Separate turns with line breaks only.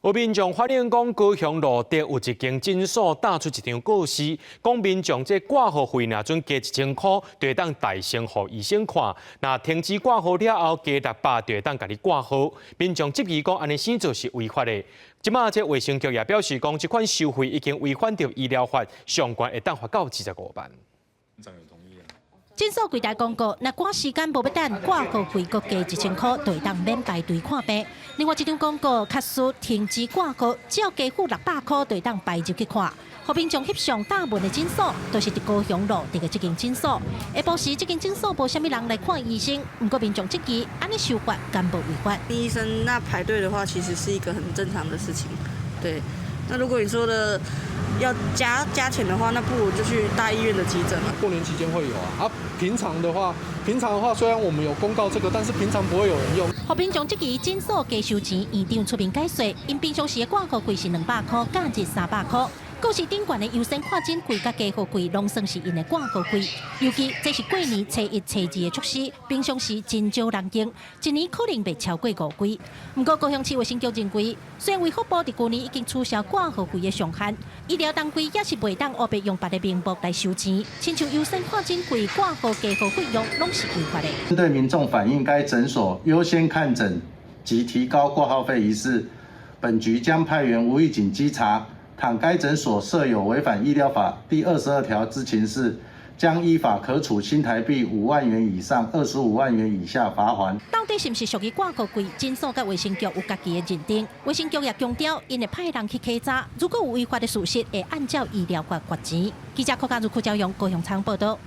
有民眾反映講，高雄蘆竹有一間診所打出一張告示，講民眾這掛號費若準加1000箍，就會當代先予醫生看；若停止掛號了後，加600就會當共你掛號。民眾質疑講，按呢生做是違法的。這馬這衛生局也表示講，這款收費已經違反著醫療法，上懸會當罰到25萬。
診所櫃台公告，若趕時間無欲等，掛號費閣加1000箍，就會當免排隊看病。另外一張公告，確實停止掛號，只要加付600箍，就會當排入去看。予民眾翕相打文的診所，就是佇高雄蘆竹的這間診所。下晡時，這間診所無啥物人來看醫生，毋過民眾質疑，按呢收法敢無違法？
醫生那排隊的話，其實是一個很正常的事情。對，那如果你說的要加錢的話，那不如就去大醫院的急診嘛。
過年期間會有啊，啊，平常的話，雖然我們有公告這個，但是平常不會有人用。
予民眾質疑診所加收錢，院長出面解說，𪜶平常時的掛號費是200箍，假日300箍。告示頂懸的優先看診費佮加號費，攏算是𪜶的掛號費。尤其這是過年初一、初二的促時，平常時真少人用，一年可能袂超過五季。毋過高雄市衛生局認為，雖然衛福部佇舊年已經取消掛號費的上限，醫療單位也是袂當烏白用別个名目來收錢，親像優先看診費、掛號加號費用，攏是違法的。
針對民眾反映該診所優先看診及提高掛號費一事，本局將派員無預警稽查。倘該診所設有違反醫療法第22條之情事，將依法可處新台幣5萬元以上25萬元以下罰鍰。
到底是毋是屬於掛號費？診所佮衛生局有家己的認定。衛生局也強調，𪜶會派人去稽查，如果有違法的事實，會按照醫療法罰錢。記者柯家如、柯昭陽高雄採訪報道。